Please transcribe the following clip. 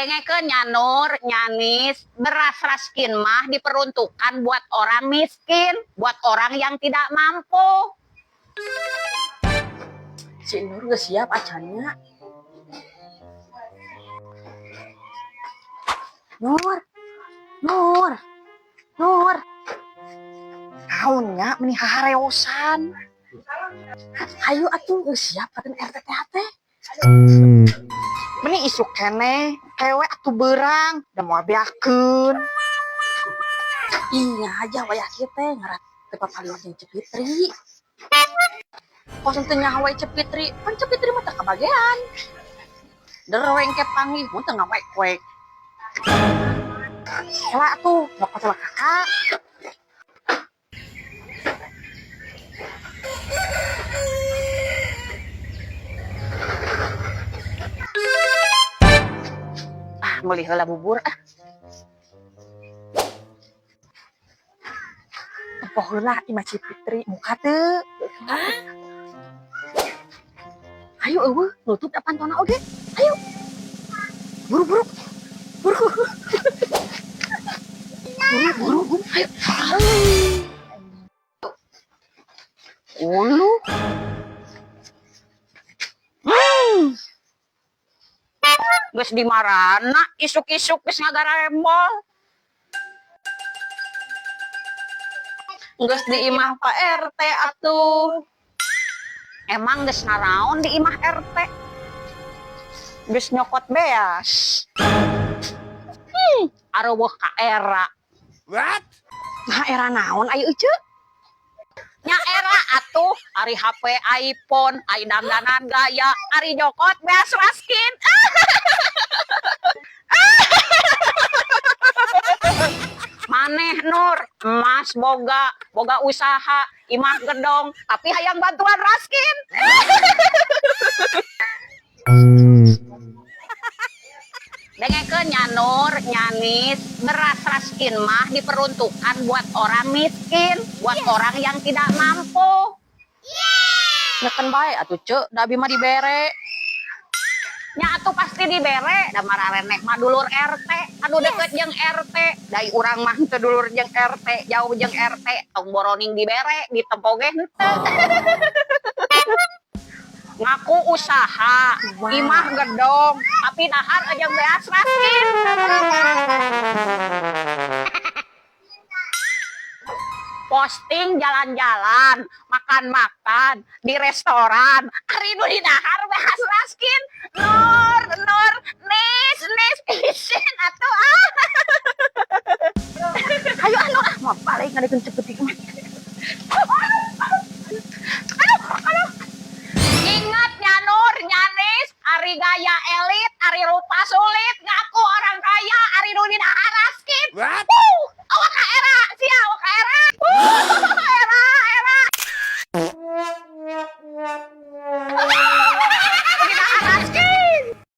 Dengekeun nya, Nur, nya Nis, beras raskin mah diperuntukkan buat orang miskin, buat orang yang tidak mampu. Si Nur geus siap acannya. Nur, Nur, Nur. Naon nya, meni hahareosan? Ayo atuh, geus siap katen RT teh. Meni isuk keneh, kewe atuh beurang, da moal beakeun. Iya aja wayah kieu teh ngarat teu papaliwat jeung Ceu Fitri. Kos teu nyaho we Ceu Fitri, pan Ceu Fitri mah teu kabagean. Derweng ke panggih mun teu ngawek-wek. Kela atuh, nyokot heula kakak. Ah, meuli heula bubur ah. Tempo heula imah Ceu Fitri muka teu. Ayo eueuh, nutup da pantona oge. Ayo. Buru-buru. Buru. Buru, buru, ayo. Ulu. Geus di marana isuk-isuk geus ngagarembol? Geus di imah Pak RT atuh. Emang geus naraon di imah RT? Geus nyokot beas. Areuweuh ka era. What? Nah, era naon ayo Ece? Nya era atuh, ari HP iPhone, ari dangdanan gaya, ari nyokot beas raskin. Maneh, Nur, emas boga, boga usaha, imah gedong, tapi hayang bantuan raskin. Dengekeun nya, Nur, nya Nis, beras raskin mah diperuntukkan buat orang miskin, buat orang yang tidak mampu. Neken bae atuh Ceu, da abi mah dibere. Nya atuh pasti dibere, da marareneh mah dulur RT, anu deket jeung RT, da urang mah teu dulur jeung RT, jauh jeung RT, tong boroning dibere, ditempo ge henteu. Ngaku usaha, imah gedong, tapi dahar aja beas raskin. Posting jalan-jalan, makan-makan di restoran, ari nu didahar beas raskin. Nur, Nur, Nis, Nis, isin atuh ah. Ayo anu ah, mau balik ngadekeun Ceu Fitri mah. Ingat nya, Nur, nya Nis, ari gaya elit, ari rupa sulit, ngaku orang kaya, ari nu didahar raskin. What?